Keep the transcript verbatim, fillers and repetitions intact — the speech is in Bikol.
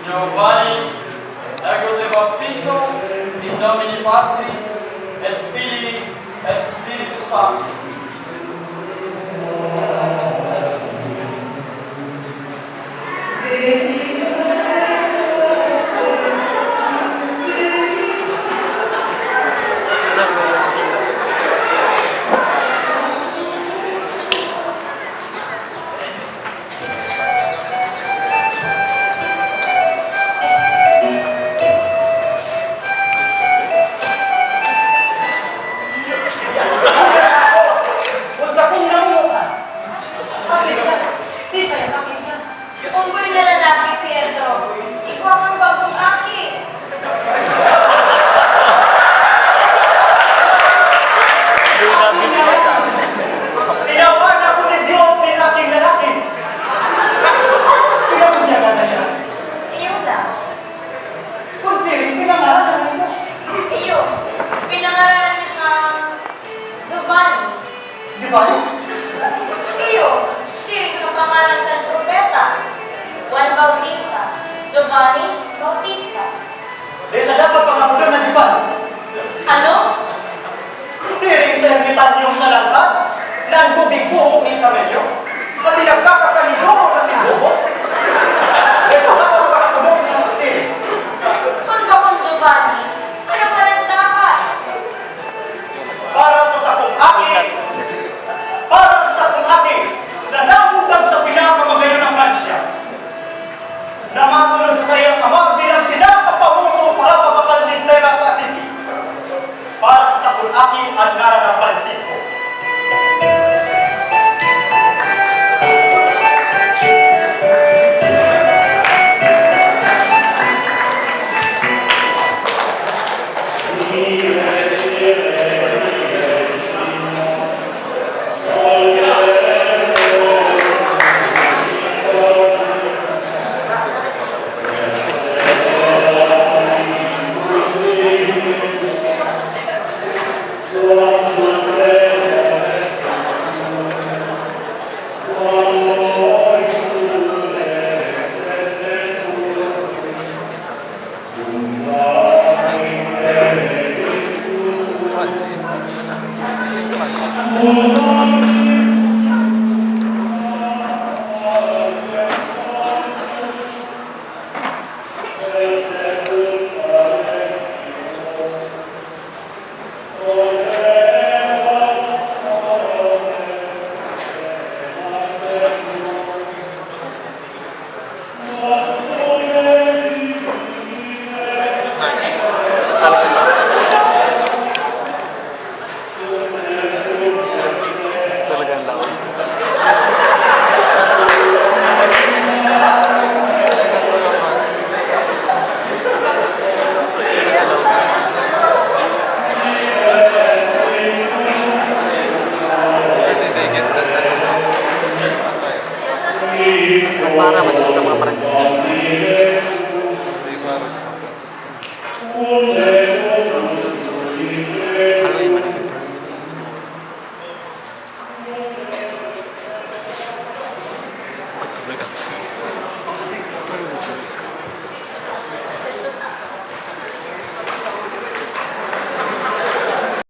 Giovanni, ego te baptizo in nomine Patris et Filii et Spiritus Sancti. Kun sakong namomotan, asin yan, sisay an aki niya? Onggoy na lalaki, Pietro. Igwa kang bagong aki. Tinawan ako ni Dios nin aking lalaki. Pinabunyagan na niya. Iyo na. Kun siring, pinangaranan na niya. Iyo. Pinangaranan niya siyang Giovanni. Giovanni? Iyo, siring sa pangaran kan propeta, Juan Bautista, Giovanni Bautista. Di siya dapat pangapodon na Giovanni. Ano? Siring sa ermitanyo sa lantad, na an gubing buhok nin kamelyo, asin nagkakakan nin doro na singubos. Di siya dapat pangapodon na sa siring. Kun bakong Giovanni, ano pa nang dapat? Para sa sakong aki, para sa sakong aki na namundag sa pinakamagayon na Francia, na masunod sa saiyang ama bilang pinakapamoso para papakalintera sa Assisi. Para sa sakong aki, an ngaran na Francisco. Talagang laon. Para mas